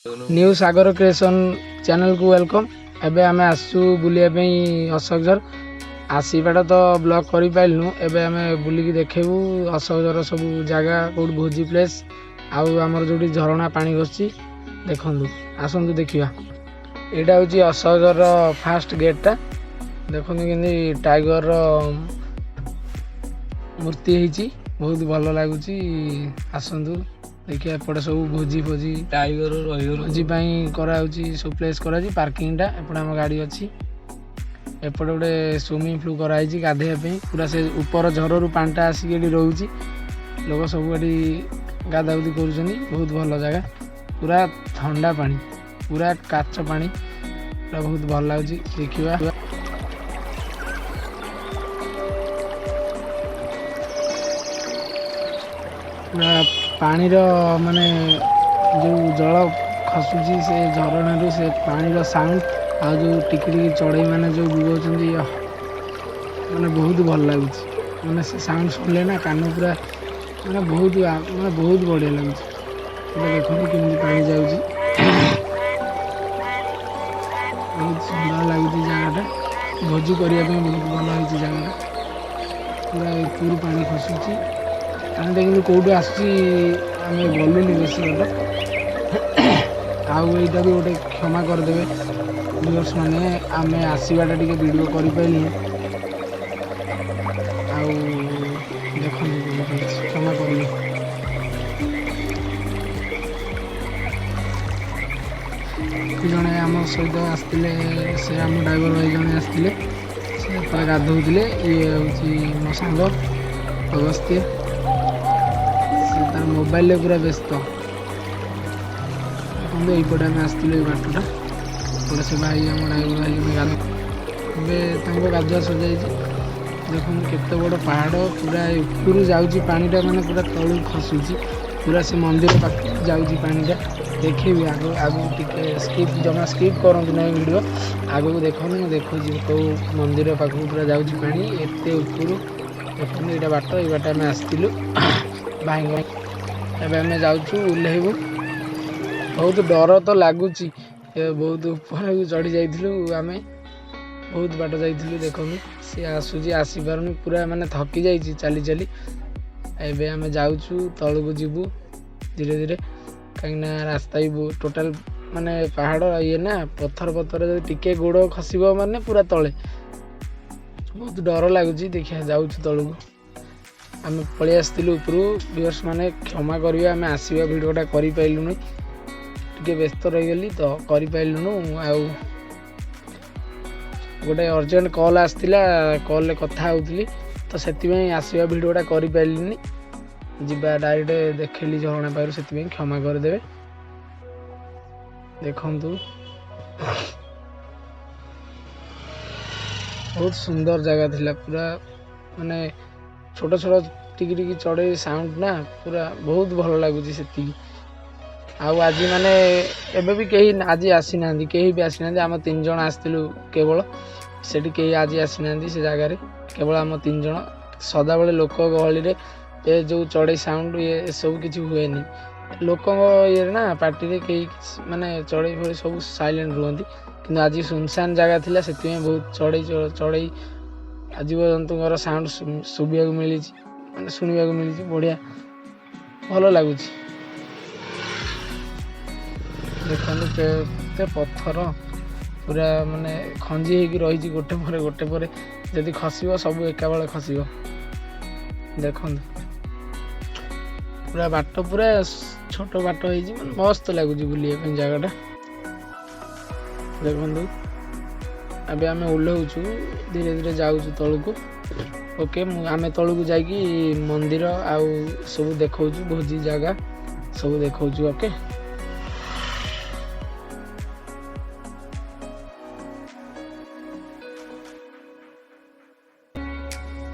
New ସାଗର creation ଚ୍ୟାନେଲକୁ welcome. ଏବେ ଆମେ ଆସିଛୁ ବୁଲିବା ପାଇଁ ଅଶୋକଝର। ଆସିବାଟା ତ ବ୍ଲଗ୍ କରିପାରିଲୁନୁ। ଏବେ ଆମେ ବୁଲିକି ଦେଖେଇବୁ ଅଶୋକଝର ସବୁ ଜାଗା, କେଉଁଠି ଭୋଜି ପ୍ଲେସ୍ ଆଉ ଆମର ଯେଉଁଠି ଝରଣା ପାଣି ଖସୁଛି। ଦେଖନ୍ତୁ, ଆସନ୍ତୁ ଦେଖିବା। ଏଇଟା ହେଉଛି ଅଶୋକଝରର ଫାଷ୍ଟ ଗେଟ୍ଟା। ଦେଖନ୍ତୁ କେମିତି ଟାଇଗରର ମୂର୍ତ୍ତି ହେଇଛି, ବହୁତ ଭଲ ଲାଗୁଛି। ଆସନ୍ତୁ ଦେଖିବା। ଏପଟେ ସବୁ ଭୋଜି ଫୋଜି ଟାଇଗର ରହିବ। ଭୋଜି ପାଇଁ କରାହେଉଛି, ସବୁ ପ୍ଲେସ୍ କରାହେଉଛି। ପାର୍କିଂଟା ଏପଟେ ଆମ ଗାଡ଼ି ଅଛି। ଏପଟେ ଗୋଟେ ସୁଇମିଂ ପୁଲ୍ କରାହେଇଛି ଗାଧୋଇବା ପାଇଁ। ପୁରା ସେ ଉପର ଝରରୁ ପାଣିଟା ଆସିକି ଏଠି ରହୁଛି। ଲୋକ ସବୁ ଏଠି ଗାଧାଗୁଧି କରୁଛନ୍ତି। ବହୁତ ଭଲ ଜାଗା, ପୁରା ଥଣ୍ଡା ପାଣି, ପୁରା କାଚ ପାଣି, ପୁରା ବହୁତ ଭଲ ଲାଗୁଛି। ଦେଖିବା। ପୁରା ପାଣିର ମାନେ ଯେଉଁ ଜଳ ଖସୁଛି ସେ ଝରଣାରୁ, ସେ ପାଣିର ସାଉଣ୍ଡ ଆଉ ଯେଉଁ ଟିକି ଟିକି ଚଢ଼େଇ ମାନେ ଯେଉଁ ବୋବଉଛନ୍ତି, ମାନେ ବହୁତ ଭଲ ଲାଗୁଛି। ମାନେ ସେ ସାଉଣ୍ଡ ଶୁଣିଲେ ନା କାନ ପୁରା ମାନେ ବହୁତ, ମାନେ ବହୁତ ବଢ଼ିଆ ଲାଗୁଛି। ଏବେ ଦେଖନ୍ତୁ କେମିତି ପାଣି ଯାଉଛି। ବହୁତ ସୁନ୍ଦର ଲାଗୁଛି ଜାଗାଟା। ଭୋଜି କରିବା ପାଇଁ ବହୁତ ଭଲ ହେଇଛି ଜାଗାଟା। ପୁରା ଉପରୁ ପାଣି ଖସୁଛି। ପାଣିଟା କିନ୍ତୁ କେଉଁଠୁ ଆସୁଛି, ଆମେ ଗଲୁନି ବେଶୀ ବାଟ। ଆଉ ଏଇଟା ବି ଗୋଟେ କ୍ଷମା କରିଦେବେ ଭିଉଅର୍ସ ମାନେ, ଆମେ ଆସିବାଟା ଟିକେ ଭିଡ଼ିଓ କରିପାରିଲୁନି। ଆଉ ଦେଖନ୍ତୁ କେମିତି ହେଇଛି, କ୍ଷମା କରିବେ। ଜଣେ ଆମ ସହିତ ଆସିଥିଲେ, ସେ ଆମ ଡ୍ରାଇଭର ଭାଇ ଜଣେ ଆସିଥିଲେ, ସେ ଏପଟେ ଗାଧୋଉଥିଲେ। ଇଏ ହେଉଛି ମୋ ସାଙ୍ଗ ଅଗସ୍ତ୍ୟ, ସେ ତାର ମୋବାଇଲରେ ପୁରା ବ୍ୟସ୍ତ। ଦେଖନ୍ତୁ, ଏଇପଟେ ଆମେ ଆସିଥିଲୁ, ଏଇ ବାଟଟା। ଏପଟେ ସେ ଭାଇ, ଆମ ଡ୍ରାଇଭର ଭାଇ ଜଣେ ଗାଧୋ, ଏବେ ତାଙ୍କ ଗାଧୁଆ ସରିଯାଇଛି। ଦେଖନ୍ତୁ କେତେ ବଡ଼ ପାହାଡ଼, ପୁରା ଉପରୁ ଯାଉଛି ପାଣିଟା, ମାନେ ପୁରା ତଳକୁ ଖସୁଛି, ପୁରା ସେ ମନ୍ଦିର ପାଖକୁ ଯାଉଛି ପାଣିଟା। ଦେଖେଇବି ଆଗକୁ। ଟିକେ ସ୍କିପ୍, ଜମା ସ୍କିପ୍ କରନ୍ତୁ ନାହିଁ ଭିଡ଼ିଓ। ଆଗକୁ ଦେଖନ୍ତୁ, ମୁଁ ଦେଖୁଛି କେଉଁ ମନ୍ଦିର ପାଖକୁ ପୁରା ଯାଉଛି ପାଣି ଏତେ ଉପରୁ। ଦେଖନ୍ତୁ, ଏଇଟା ବାଟ, ଏଇ ବାଟ ଆମେ ଆସିଥିଲୁ ଭାଇଙ୍କ। ଏବେ ଆମେ ଯାଉଛୁ, ଓହ୍ଲେଇବୁ। ବହୁତ ଡର ତ ଲାଗୁଛି, ବହୁତ ଉପରକୁ ଚଢ଼ି ଯାଇଥିଲୁ ଆମେ, ବହୁତ ବାଟ ଯାଇଥିଲୁ। ଦେଖନ୍ତୁ, ସିଏ ଆସୁଛି, ଆସିପାରୁନି, ପୁରା ମାନେ ଥକି ଯାଇଛି ଚାଲି ଚାଲି। ଏବେ ଆମେ ଯାଉଛୁ, ତଳକୁ ଯିବୁ ଧୀରେ ଧୀରେ, କାହିଁକିନା ରାସ୍ତା ବି ଟୋଟାଲ ମାନେ ପାହାଡ଼ ଇଏ ନା, ପଥର ପଥର, ଯଦି ଟିକେ ଗୋଡ଼ ଖସିବ ମାନେ ପୁରା ତଳେ। ବହୁତ ଡର ଲାଗୁଛି। ଦେଖିବା, ଯାଉଛୁ ତଳକୁ। ଆମେ ପଳେଇ ଆସିଥିଲୁ ଉପରୁ। ଭିଉଅର୍ସ ମାନେ କ୍ଷମା କରିବେ, ଆମେ ଆସିବା ଭିଡ଼ିଓଟା କରିପାରିଲୁନି, ଟିକେ ବ୍ୟସ୍ତ ରହିଗଲି ତ କରିପାରିଲୁନୁ। ଆଉ ଗୋଟେ ଅର୍ଜେଣ୍ଟ କଲ୍ ଆସିଥିଲା, କଲ୍ରେ କଥା ହେଉଥିଲି ତ ସେଥିପାଇଁ ଆସିବା ଭିଡ଼ିଓଟା କରିପାରିଲିନି। ଯିବା ଡାଇରେକ୍ଟ ଦେଖେଇଲି ଝରଣା ପାଖରୁ, ସେଥିପାଇଁ କ୍ଷମା କରିଦେବେ। ଦେଖନ୍ତୁ, ବହୁତ ସୁନ୍ଦର ଜାଗା ଥିଲା। ପୁରା ମାନେ ଛୋଟ ଛୋଟ ଟିକି ଟିକି ଚଢ଼େଇ ସାଉଣ୍ଡ ନା, ପୁରା ବହୁତ ଭଲ ଲାଗୁଛି ସେତିକି। ଆଉ ଆଜି ମାନେ ଏବେ ବି କେହି ଆଜି ଆସିନାହାନ୍ତି, କେହି ବି ଆସିନାହାନ୍ତି। ଆମ ତିନି ଜଣ ଆସିଥିଲୁ କେବଳ। ସେଠି କେହି ଆଜି ଆସିନାହାନ୍ତି ସେ ଜାଗାରେ, କେବଳ ଆମ ତିନି ଜଣ। ସଦାବେଳେ ଲୋକ ଗହଳିରେ ଏ ଯେଉଁ ଚଢ଼େଇ ସାଉଣ୍ଡ ଇଏ ଏସବୁ କିଛି ହୁଏନି। ଲୋକଙ୍କ ଇଏରେ ନା ପାଟିରେ କେହି କିଛି ମାନେ ଚଢ଼େଇ ଫଡ଼େଇ ସବୁ ସାଇଲେଣ୍ଟ ରୁହନ୍ତି। କିନ୍ତୁ ଆଜି ସୁନସାନ ଜାଗା ଥିଲା, ସେଥିପାଇଁ ବହୁତ ଚଢ଼େଇ ଚଢ଼େଇ ଜୀବଜନ୍ତୁଙ୍କର ସାଉଣ୍ଡ ଶୁଭିବାକୁ ମିଳିଛି, ମାନେ ଶୁଣିବାକୁ ମିଳିଛି। ବଢ଼ିଆ ଭଲ ଲାଗୁଛି। ଦେଖନ୍ତୁ, କେତେ ପଥର ପୁରା ମାନେ ଖଞ୍ଜି ହେଇକି ରହିଛି, ଗୋଟେ ପରେ ଗୋଟେ ପରେ। ଯଦି ଖସିବ ସବୁ ଏକାବେଳେ ଖସିବ। ଦେଖନ୍ତୁ, ପୁରା ବାଟ ପୁରା ଛୋଟ ବାଟ ହେଇଛି, ମାନେ ମସ୍ତ ଲାଗୁଛି ବୁଲିବା ପାଇଁ ଜାଗାଟା। ଦେଖନ୍ତୁ, ଏବେ ଆମେ ଓହ୍ଲଉଛୁ, ଧୀରେ ଧୀରେ ଯାଉଛୁ ତଳକୁ। ଓକେ, ମୁଁ ଆମେ ତଳକୁ ଯାଇକି ମନ୍ଦିର ଆଉ ସବୁ ଦେଖାଉଛୁ, ଭୋଜି ଜାଗା ସବୁ ଦେଖାଉଛୁ। ଓକେ।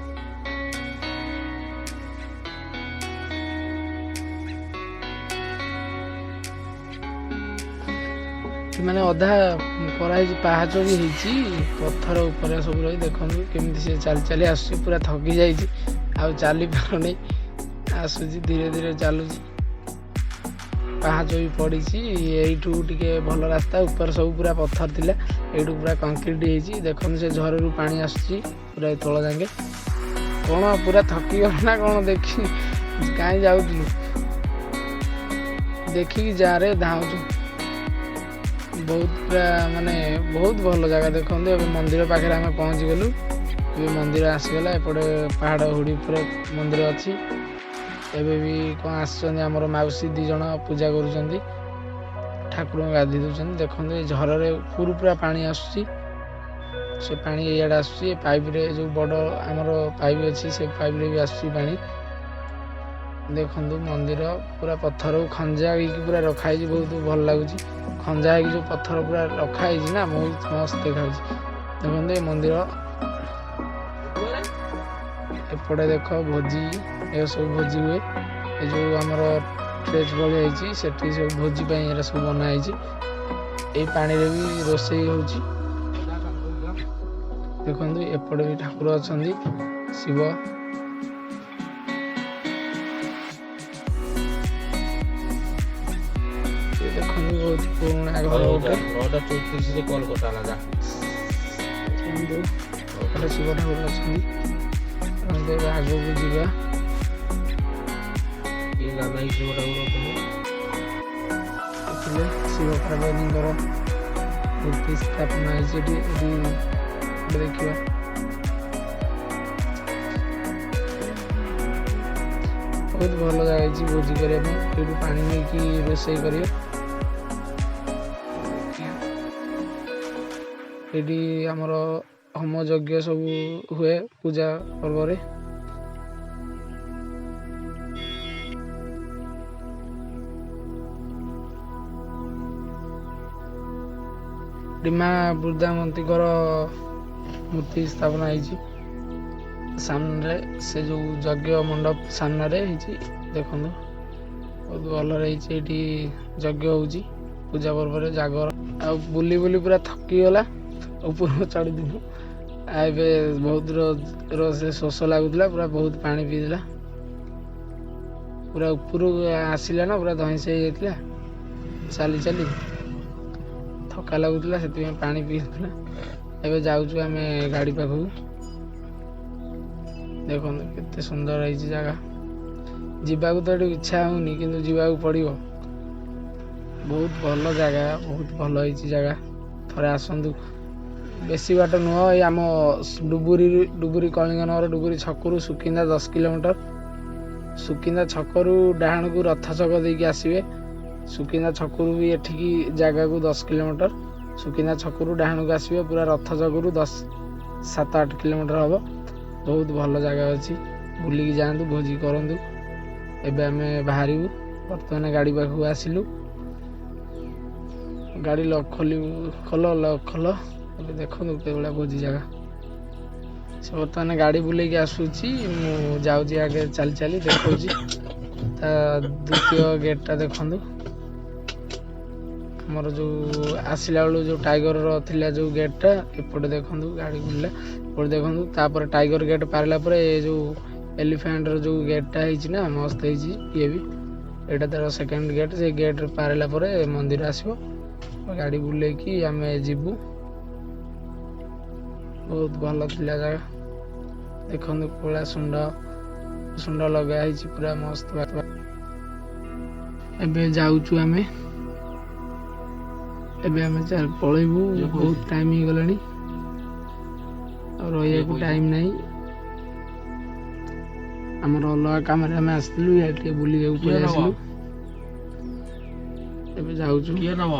ମାନେ ଅଧା କରାହେଇଛି, ପାହାଚ ବି ହେଇଛି, ପଥର ଉପରେ ସବୁ ରହି। ଦେଖନ୍ତୁ କେମିତି ସେ ଚାଲି ଚାଲି ଆସୁଛି, ପୁରା ଥକି ଯାଇଛି, ଆଉ ଚାଲି ପାରୁନି। ଆସୁଛି, ଧୀରେ ଧୀରେ ଚାଲୁଛି। ପାହାଚ ବି ପଡ଼ିଛି। ଏଇଠୁ ଟିକେ ଭଲ ରାସ୍ତା, ଉପରେ ସବୁ ପୁରା ପଥର ଥିଲା, ଏଇଠୁ ପୁରା କଂକ୍ରିଟ ହେଇଛି। ଦେଖନ୍ତୁ ସେ ଝରରୁ ପାଣି ଆସୁଛି ପୁରା ଏ ତଳ ଯାକେ। କ'ଣ ପୁରା ଥକିଗଲ ନା କ'ଣ? ଦେଖି କାହିଁ ଯାଉଥିଲୁ, ଦେଖିକି ଯାରେ ଧାଉଁଛୁ। ବହୁତ ପୁରା ମାନେ ବହୁତ ଭଲ ଜାଗା। ଦେଖନ୍ତୁ ଏବେ ମନ୍ଦିର ପାଖରେ ଆମେ ପହଞ୍ଚିଗଲୁ। ଏବେ ମନ୍ଦିର ଆସିଗଲା, ଏପଟେ ପାହାଡ଼ ହୁଡ଼ି ଉପରେ ମନ୍ଦିର ଅଛି। ଏବେ ବି କ'ଣ ଆସିଛନ୍ତି ଆମର ମାଉସୀ 2 ଜଣ, ପୂଜା କରୁଛନ୍ତି, ଠାକୁରଙ୍କୁ ଗାଧୋଇ ଦେଉଛନ୍ତି। ଦେଖନ୍ତୁ ଏ ଝରରେ ଉପରୁ ପୁରା ପାଣି ଆସୁଛି, ସେ ପାଣି ଏଇଆଡ଼େ ଆସୁଛି। ଏ ପାଇପ୍ରେ ଯେଉଁ ବଡ଼ ଆମର ପାଇପ୍ ଅଛି, ସେ ପାଇପ୍ରେ ବି ଆସୁଛି ପାଣି। ଦେଖନ୍ତୁ ମନ୍ଦିର ପୁରା ପଥରକୁ ଖଞ୍ଜା ହେଇକି ପୁରା ରଖା ହେଇଛି, ବହୁତ ଭଲ ଲାଗୁଛି। ଖଞ୍ଜା ହେଇକି ଯେଉଁ ପଥର ପୁରା ରଖା ହେଇଛି ନା, ବହୁତ ମସ୍ତ ଦେଖାଯାଉଛି। ଦେଖନ୍ତୁ ଏ ମନ୍ଦିର ଏପଟେ ଦେଖ ଭୋଜି, ଏ ସବୁ ଭୋଜି ହୁଏ। ଏ ଯେଉଁ ଆମର ଟ୍ରେଚ୍ ଭଳି ହେଇଛି, ସେଠି ସବୁ ଭୋଜି ପାଇଁ ଏରା ସବୁ ବନା ହେଇଛି। ଏଇ ପାଣିରେ ବି ରୋଷେଇ ହେଉଛି। ଦେଖନ୍ତୁ ଏପଟେ ବି ଠାକୁର ଅଛନ୍ତି ଶିବ। ଏ ଦେଖନ୍ତୁ ବହୁତ ପୁରୁଣା ଘର ଗୋଟେ। 9:34ରେ କଲ୍ କଟା ହେଲା, ଯା। ଦେଖନ୍ତୁ ଏପଟେ ଶିବ ଠାକୁର ଅଛନ୍ତି। ଆମେ ଏବେ ଆଗକୁ ଯିବା। କିଏ ଦାଦା ଶିବ ଠାକୁର ଅଛନ୍ତି? ଥିଲେ ଶିବ ପାର୍ବତୀଙ୍କର ମୂର୍ତ୍ତି ସ୍ଥାପନ ହେଇଛି ଏଠି। ଏଠି ଗୋଟେ ଦେଖିବା। ବହୁତ ଭଲ ଜାଗା ହେଇଛି ଭୋଜି କରିବା ପାଇଁ। ଏଇଠୁ ପାଣି ନେଇକି ରୋଷେଇ କରିବେ। ଏଇଠି ଆମର ହୋମ ଯଜ୍ଞ ସବୁ ହୁଏ ପୂଜା ପର୍ବରେ। ଏଠି ମା ବୃନ୍ଦାବତୀଙ୍କର ମୂର୍ତ୍ତି ସ୍ଥାପନ ହେଇଛି ସାମ୍ନାରେ, ସେ ଯୋଉ ଯଜ୍ଞ ମଣ୍ଡପ ସାମ୍ନାରେ ହେଇଛି। ଦେଖନ୍ତୁ ବହୁତ ଭଲରେ ହେଇଛି। ଏଇଠି ଯଜ୍ଞ ହଉଛି ପୂଜା ପର୍ବରେ ଜାଗର। ଆଉ ବୁଲି ବୁଲି ପୁରା ଥକିଗଲା, ଉପରକୁ ଚଢ଼ିଥିଲୁ। ଆଉ ଏବେ ବହୁତ ସେ ଶୋଷ ଲାଗୁଥିଲା, ପୁରା ବହୁତ ପାଣି ପିଇଦେଲା। ପୁରା ଉପରକୁ ଆସିଲା ନା ପୁରା ଧଇଁସଇଁ ହେଇଯାଇଥିଲା, ଚାଲି ଚାଲି ଥକା ଲାଗୁଥିଲା, ସେଥିପାଇଁ ପାଣି ପିଇଥିଲା। ଏବେ ଯାଉଛୁ ଆମେ ଗାଡ଼ି ପାଖକୁ। ଦେଖନ୍ତୁ କେତେ ସୁନ୍ଦର ହେଇଛି ଜାଗା। ଯିବାକୁ ତ ଏଠି ଇଚ୍ଛା ହଉନି, କିନ୍ତୁ ଯିବାକୁ ପଡ଼ିବ। ବହୁତ ଭଲ ଜାଗା, ବହୁତ ଭଲ ହେଇଛି ଜାଗା। ଥରେ ଆସନ୍ତୁ, ବେଶୀ ବାଟ ନୁହଁ। ଏଇ ଆମ ଡୁବୁରି, ଡୁବୁରି କଳିଙ୍ଗନଗର ଡୁବୁରି ଛକରୁ ସୁକିନ୍ଦା 10 କିଲୋମିଟର। ସୁକିନ୍ଦା ଛକରୁ ଡାହାଣକୁ ରଥ ଛକ ଦେଇକି ଆସିବେ। ସୁକିନ୍ଦା ଛକରୁ ବି ଏଠିକି ଜାଗାକୁ 10 କିଲୋମିଟର। ସୁକିନ୍ଦା ଛକରୁ ଡାହାଣକୁ ଆସିବେ, ପୁରା ରଥ ଛକରୁ 7-8 କିଲୋମିଟର ହବ। ବହୁତ ଭଲ ଜାଗା ଅଛି, ବୁଲିକି ଯାଆନ୍ତୁ, ଭୋଜି କରନ୍ତୁ। ଏବେ ଆମେ ବାହାରିବୁ, ବର୍ତ୍ତମାନ ଗାଡ଼ି ପାଖକୁ ଆସିଲୁ। ଗାଡ଼ି ଲକ୍ ଖୋଲିବୁ, ଖୋଲ, ଲକ୍ ଖୋଲ। ଏବେ ଦେଖନ୍ତୁ କେଉଁଭଳିଆ ଭୋଜି ଜାଗା। ସେ ବର୍ତ୍ତମାନ ଗାଡ଼ି ବୁଲେଇକି ଆସୁଛି, ମୁଁ ଯାଉଛି ଆଗେ ଚାଲି ଚାଲି ଦେଖାଉଛି। ତା ଦ୍ୱିତୀୟ ଗେଟ୍ଟା ଦେଖନ୍ତୁ, ଆମର ଯୋଉ ଆସିଲା ବେଳୁ ଯୋଉ ଟାଇଗରର ଥିଲା ଯୋଉ ଗେଟ୍ଟା, ଏପଟେ ଦେଖନ୍ତୁ ଗାଡ଼ି ବୁଲିଲା, ଏପଟେ ଦେଖନ୍ତୁ। ତାପରେ ଟାଇଗର ଗେଟ୍ ପାରିଲା ପରେ ଏ ଯୋଉ ଏଲିଫ୍ୟାଣ୍ଟର ଯୋଉ ଗେଟ୍ଟା ହେଇଛି ନା, ମସ୍ତ ହେଇଛି ଇଏ ବି। ଏଇଟା ତାର ସେକେଣ୍ଡ ଗେଟ୍। ସେ ଗେଟ୍ ପାରିଲା ପରେ ମନ୍ଦିର ଆସିବ। ଗାଡ଼ି ବୁଲେଇକି ଆମେ ଯିବୁ। ବହୁତ ଭଲ ଥିଲା ଜାଗା। ଦେଖନ୍ତୁ କୋଳା ଶୁଣ୍ଡ ଶୁଣ୍ଡ ଲଗା ହେଇଛି ପୁରା ମସ୍ତ। ଏବେ ଯାଉଛୁ ଆମେ, ଏବେ ଆମେ ପଳେଇବୁ, ବହୁତ ଟାଇମ୍ ହେଇଗଲାଣି, ଆଉ ରହିବାକୁ ଟାଇମ୍ ନାହିଁ। ଆମର ଅଲଗା କାମରେ ଆମେ ଆସିଥିଲୁ, ଇଆଡ଼େ ଟିକେ ବୁଲିବାକୁ ପଳେଇ ଆସିଲୁ। ଏବେ ଯାଉଛୁ। କିଏ ନବ?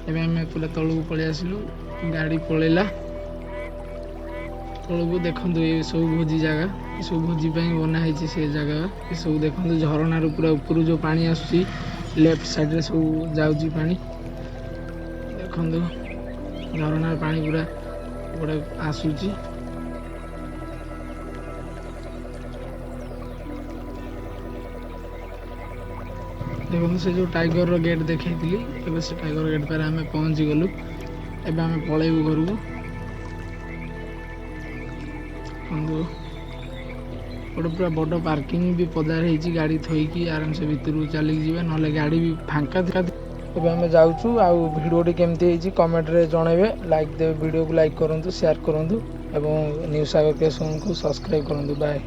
ଏବେ ଆମେ ପୁରା ତଳକୁ ପଳେଇ ଆସିଲୁ, ଗାଡ଼ି ପଳେଇଲା ତଳକୁ। ଦେଖନ୍ତୁ ଏ ସବୁ ଭୋଜି ଜାଗା, ଏସବୁ ଭୋଜି ପାଇଁ ବନା ହେଇଛି ସେ ଜାଗା। ଏସବୁ ଦେଖନ୍ତୁ ଝରଣାରୁ ପୁରା ଉପରୁ ଯୋଉ ପାଣି ଆସୁଛି, ଲେଫ୍ଟ ସାଇଡ଼ରେ ସବୁ ଯାଉଛି ପାଣି। ଦେଖନ୍ତୁ ଝରଣାର ପାଣି ପୁରା ଗୋଟେ ଆସୁଛି। ଦେଖନ୍ତୁ, ସେ ଯେଉଁ ଟାଇଗରର ଗେଟ୍ ଦେଖେଇଥିଲି, ଏବେ ସେ ଟାଇଗର ଗେଟ୍ ପାଖରେ ଆମେ ପହଞ୍ଚିଗଲୁ। ଏବେ ଆମେ ପଳେଇବୁ ଘରକୁ। ବନ୍ଧୁ, ଗୋଟେ ପୁରା ବଡ଼ ପାର୍କିଂ ବି ପଦାରେ ହେଇଛି। ଗାଡ଼ି ଥୋଇକି ଆରାମସେ ଭିତରକୁ ଚାଲିକି ଯିବେ, ନହେଲେ ଗାଡ଼ି ବି ଫାଙ୍କା। ଏବେ ଆମେ ଯାଉଛୁ। ଆଉ ଭିଡ଼ିଓଟି କେମିତି ହେଇଛି କମେଣ୍ଟରେ ଜଣାଇବେ, ଲାଇକ୍ ଦେବେ, ଭିଡ଼ିଓକୁ ଲାଇକ୍ କରନ୍ତୁ, ସେୟାର କରନ୍ତୁ ଏବଂ ନ୍ୟୁଜ୍ ସାଗର କ୍ରିଏସନ୍କୁ ସବସ୍କ୍ରାଇବ୍ କରନ୍ତୁ। ବାଏ।